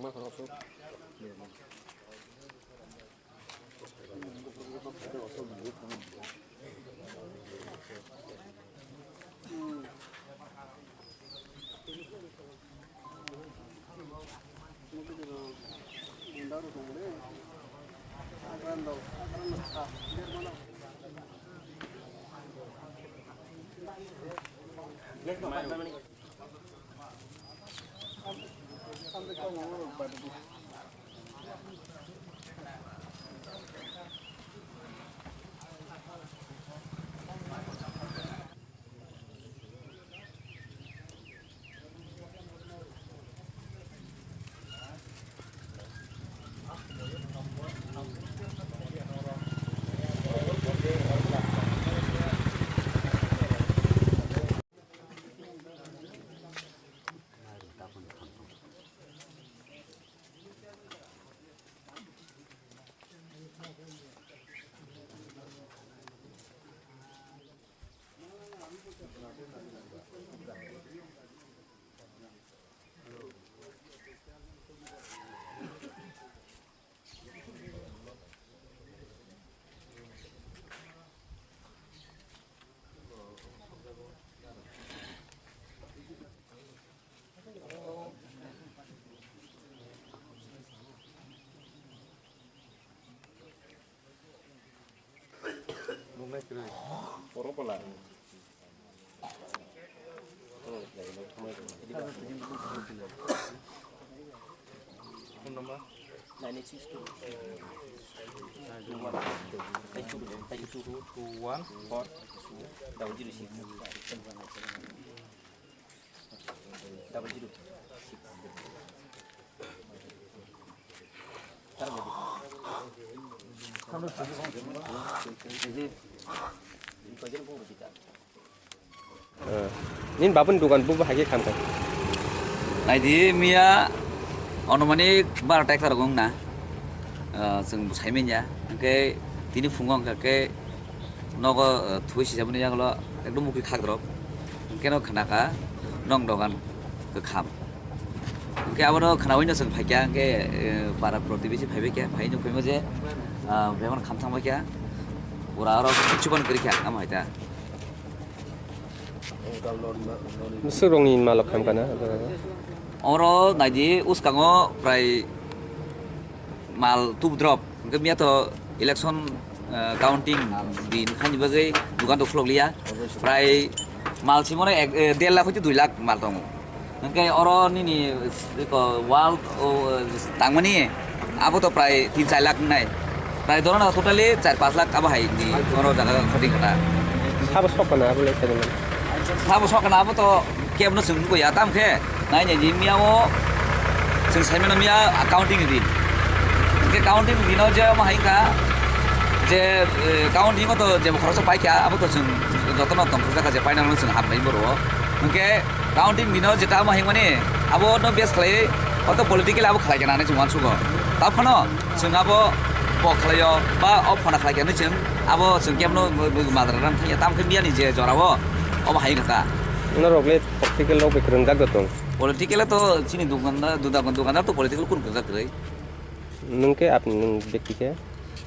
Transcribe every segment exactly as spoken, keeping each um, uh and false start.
Two one four double zero six. Double zero. Nini babuni dogan bubo hai khe khamkha. Naidi miya onumanik barota ekta rok wngna. Ah, chwng bo saimanya. Hwnkhe tini phungo hwnkha khe nogo, ah, thwi sijaboni yagulo ekdom mukhui khakdrop. Hwnkhe no khnakha nong dogan kwkham. Hwnkhe abono khnaui'-no chwng phaikha, hwnkhe, eh, para protibesi phaibaikha, phai nukphaima je, ah, bebak kham thangbaikha. Pura oro kichuban kwrwikha, amo hai ta. Bwswk rokni malok khamkha na? Oro naidi, uskango prai mal tubudrop. Hwnkhe miya to election, eh, counting din khaini bagwi dukan rok khulokliya. Prai mal simano ek, eh, der lakh hoite dui lakh mal tongo. Hwnkhe oro nini eko wall o, tangmani abo to prai tin char lakh wngnai. Prai dorano totally char panch lakh abo hai ni oro jaga khoti khata. Sabo sok kana abo le kailaimani? Sabo sok kana abo to kebno chwng nukya tam khe nai nai ni miya o chwng saimano miya accounting ni din. Hwnkhe accounting ni dino je omo hai wngkha je, eh, accounting o to jebo khoroksa paikha abo to chwng jotono tongthokjak kha je painani chwng hambai borok o. Hwnkhe counting bino jeta omo himani abo no base khlai, hoto political abo khlai khe nani chwng uansugo. Tamo phano chwng abo bo khlaio ba o phano khlai khe nani chwng abo chwng kebno madra ram thangya. Tamo khe biyani je jora o obo hai kha. Norok le political rok bai kwrwngjak da tong? Political to chini dukandar, dukandar, dukandar to political kun kwrwngjak kwrwi. Nwng khe apni nwng bekti khe?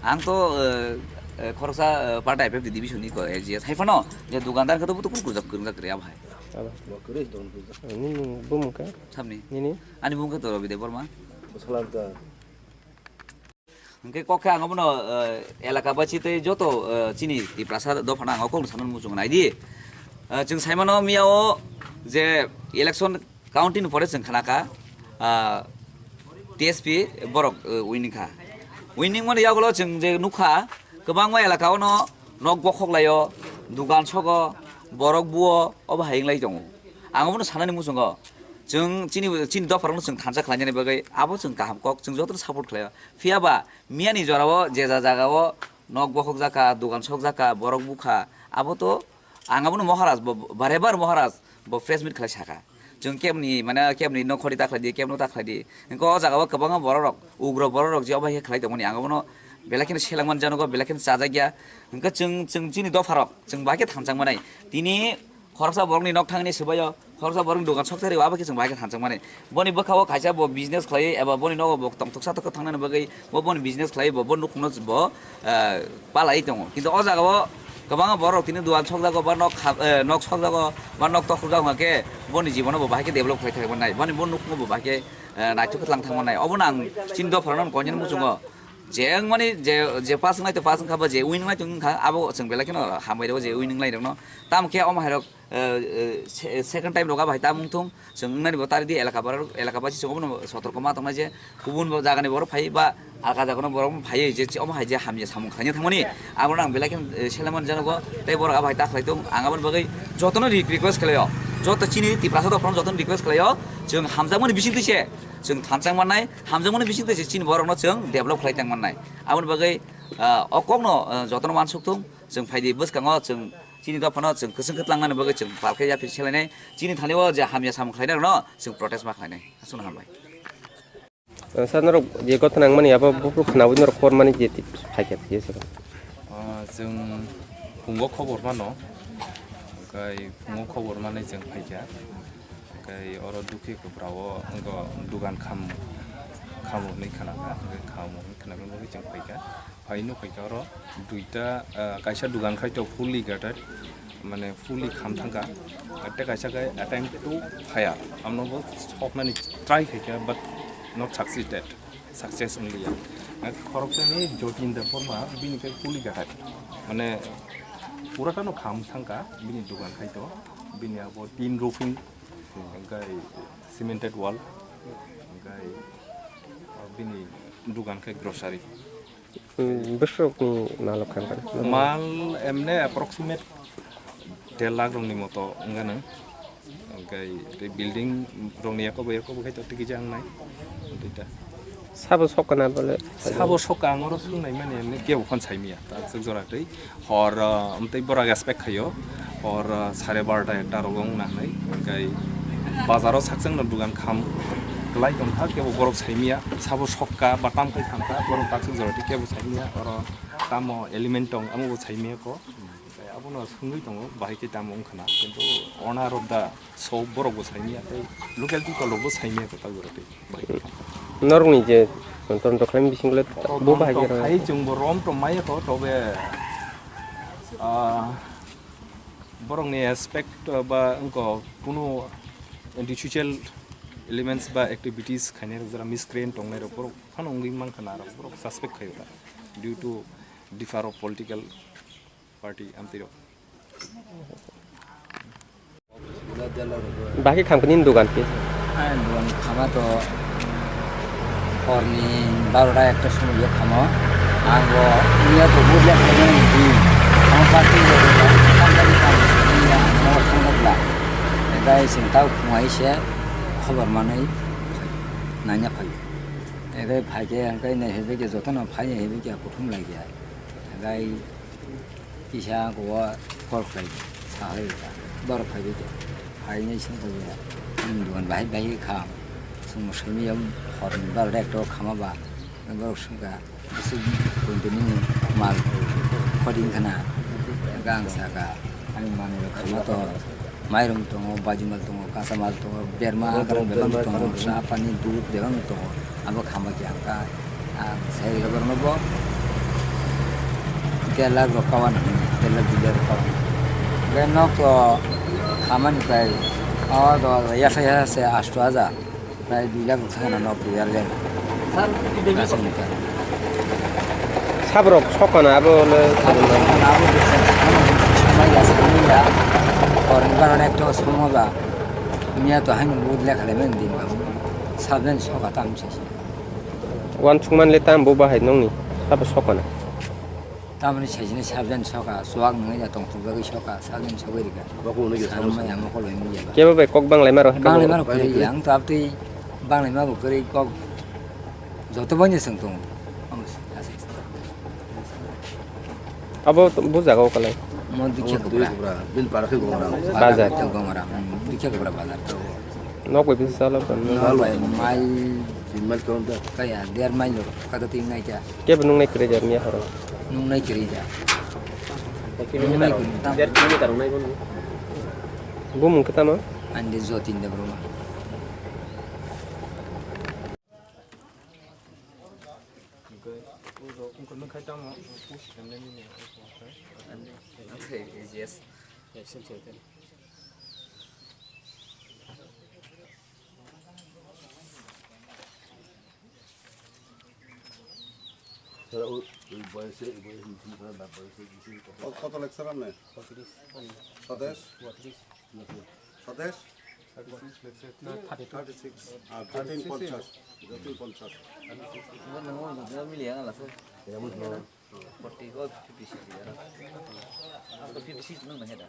Ang to, eh, eh, khoroksa, eh, party I P F T division ni ko A G S. Hai phano je dukandar khe to buto kun kwrwngjak kwrwngjak kwrwi abo hai. Abo. Nini bumung khe? Samni. Nini? Ani bumung khe to Rabi Debbarma. Bwswlang ta. Hwnkhe kok khe ang obono, eh, elaka basi tei joto, eh, chini Tiprasa dophano ang o kokno sanani muchungo naidi. Eh, chwng saimano miya o je election counting ni pore chwng khnakha, ah, T S P borok, eh, winning kha. Winning mani yagulo chwng je nukha, kwbangma elaka o no nok bokhok laio, dugan sogo, borok buo, obo hai wng lai tongo. Ang obono sanani muchungo, chwng chini, chini dopharokno chwng thansa khlainani bagwi abo chwng kaham kok, chwng jotono support khlaio. Phiya ba miyani jora o je ja jaga o nok bokhok jakha, dugan sok jakha, borok bukha, abo to ang abono Maharaj bo, barebar Maharaj bo press meet khlai sakha. Chwng kebni, mane, kebni no khori ta khlai di, kebno ta khlai di. Hwnkhe o jaga o kwbangma borok rok, ugro borok rok je obo hai khe khlai tongmani, ang abono belai kheno selengmani janogo, belai kheno chajakya. Hwnkhe chwng, chwng chini dopha rok, chwng bahai khe thansa wngmanai. Tini Khoroksa borokni nok thangni swbaio, khoroksa borokni dogan sok tari, abo khe chwng bahai khe thanchak mani. Boni bwkha-o kaisa bo business khlai eba boni nogo bo tongthoksa tongthok thangnani bagwi bo boni business khlai, bo, bo nukhungno bo, ah, palai tongo. Kintu o jaga-o kwbangma borok tini dogan sokjago ba nok kha-, eh, nok sokjago ba nok tokhokjago hwnkhe boni jibono bo bahai khe develop khlai thangmani. Boni bo nukhungo bo bahai khe, eh, naithok khe tlang thangmani. Obono ang chini dopharano koinani muchungo. Je wngmani je, je pass wngnai to pass wngkha ba je win wngnai to wngkha, abo chwng belai kheno hambai rwo je win wngnai rokno. Tamo khe omo hai rok, eh, eh, se-, second time rok abo hai tamo wngthung, chwng wngnani bo tari di elaka bar-, elaka basi chwng obono sotorko ma tongnai je kubun bo jagani borok phai ba alka jagano borok phai je omo hai je hamya samung khlaina thangmani. Abono ang belai kheno, eh, selaimani janogo tei borok abo hai ta khlai thung. Ang aboni bagwi jotono re-, request khlaio, joto chini Tiprasa dophano jotono request khlaio, chwng hamjakmani bisingtwi se chwng thanchang mannai. Hamjakmani bisingtwi se chini borokno chwng develop khlai tang mannai. Aboni bagwi, ah, o kokno, ah, jotono uansuk thung, chwng phaidi bwskango chwng chini dophano chwng kwchwng khe tlangnani bagwi chwng pal khe yaphi selainai. Chini thani o je hamya samung khlainai rokno chwng protest ma khlainai. Aswkno hambai. Sir, norok je gotha nangmani abo buphuru khwnaui norok kormani je tip phaikha, je sir. Ah, chwng phungo khobor mano, hwnkhe phungo khobor manwi chwng phaikha. Hwnkhe oro dukhi kwpra o wngkha dugan kham-, khamu hwnwi khwnakha, hwnkhe khamu hwnwi khwnakhe bagwi chwng phaikha. Phai nukhaikhe oro duita, ah, kaisa dugan khai tok fully gated, mane fully kham thangkha, tei kaisa khe attempt to fire, amno bo soknani try khaikha, but not succeeded, success only ya. Khoroksani Jotin Debbarma bini khe fully gated, mane pura kano kham thangkha bini dugan khai to, bini abo tin roofing, hwnkhe cemented wall, hwnkhe bini dugan khe grocery. Hmm, bwswkni malok khan kha. Mal emne approximate der lakh rokni moto wngkha nang. Hwnkhe tei building rokni yakobo yakobo khe to tigi jang nai. Duita. Sabo sokana bole. Sabo soka ang oro swngnai mani emne kebo phan saimiya. Ta aswk jora tei. Hor, ah, amtwi borok expect khaio, hor, ah, sare barota ekta rogo wng nangnai, hwnkhe bazaro sakchangno dugan kham kwlai tongkha, kebo borok saimya, sabo sokka ba tamkhai thangkha, borok taksuk jora tei kebo saimya, oro tamo element tong, amo bo saimya ko, abono swngwi tongo, bahai khe tamo wngkhana, kintu owner of the shop borok bo saimya, tei local people rok bo saimya kwtal jora tei. Norokni je tonton rok khlaimani bisinglo bo bahai khe rw. Hai chwng bo rom tong maya kho, tobe, ah, borokni aspect, ah, ba wngkha kunu antisocial elements ba activities khainai rok, jora miscreant tongnai rok, borok phano wngwi mankha na rok, borok suspect khaio ta due to differ of political party amtwi rok. Bahai khe khamkha nini dugan khe? Ani dugan khama to horni barota ekta somoi o khamo. Ang bo miya to budle khaimani di. Ang party bo bo khamkha ni kam niya ang nogo thangkha bla. Ebai sing tao khumai se khobor manwi nanya phai. Ebai phai khe ang kai nai hebai khe jotono phai nai hebai khe kuthum lai khe. Ebai Kisa ang kok call khlai, sahai rwkha, borok phaibai khe, phainai songkha ya, ani dugan bahai bahai kha, chwngno saimaya horni barota ekta o khama ba, borok swngkha, bwswk continue ni mal khodi wngkhana, hwnkhe ang sakha, ani manwi rok khama tor. Mairum tongo, bajimal tongo, kasamal tongo, berma hagrang bebak tongo, sa pani dud bebak tongo. Abo khama khe ang kha, ang sai rwgwrwngno bo der lakh rok kawan hwnwi, der lakh dui lakh rok kawan. Be nok to khamani pai o do yasa yasa se asto hajar. Prai dui lakh thangna nok tiyar le. Sabrok sokana abo le. Abo bisa sama ya sama ya. Orang barang ekto sama ba. Niya to haino bud lekha le men din ba. Sabdan soka tam se. Wan chungman le tam bo bahai nongni. Sabo sokana. Tamoni saisini sabjani soka, chuwak nungwi ya tongthok bagwi soka, sabjani sogwi rikha. Bokong nungwi ya. Sanamaya mokol bai mungya ba. Kebo bai kok banglai maro. Banglai maro kwrwi ya, ang to abtwi banglai mabo kwrwi kok joto banya chwng tongo. Abo to, bo jaga o kalai. Mo dikhe kubra. Bin para khe gomra. Bazar. Gomra. Hmm, dikhe kubra bazar. Nok bai bisa salo kan. Nok bai mai. Tin mile kilometer. Kaya, der mile lo, kata tin nai kya. Kebo nungnai kwrwi jar miya horo. Nungnai kwrwi jar. Nungnai kwrwi. Der kilometer nungnai kwrwi. Bumung khe tamo? Ani Jotin Debbarma. Yes. Sir, ওই, ওই বয়সে, ওই বয়সে নিশ্চয়ই তারা বাপ বয়সে নিশ্চয়ই কত? কত, কত লেকচার আপনি? পঁয়ত্রিশ। সাতাশ? পঁয়ত্রিশ। সাতাশ? না, থার্টি টু। Thirty six. আর যতীন পঞ্চাশ। যতীন পঞ্চাশ। ফর্টি, ও fifty six. Fifty six nung na heda.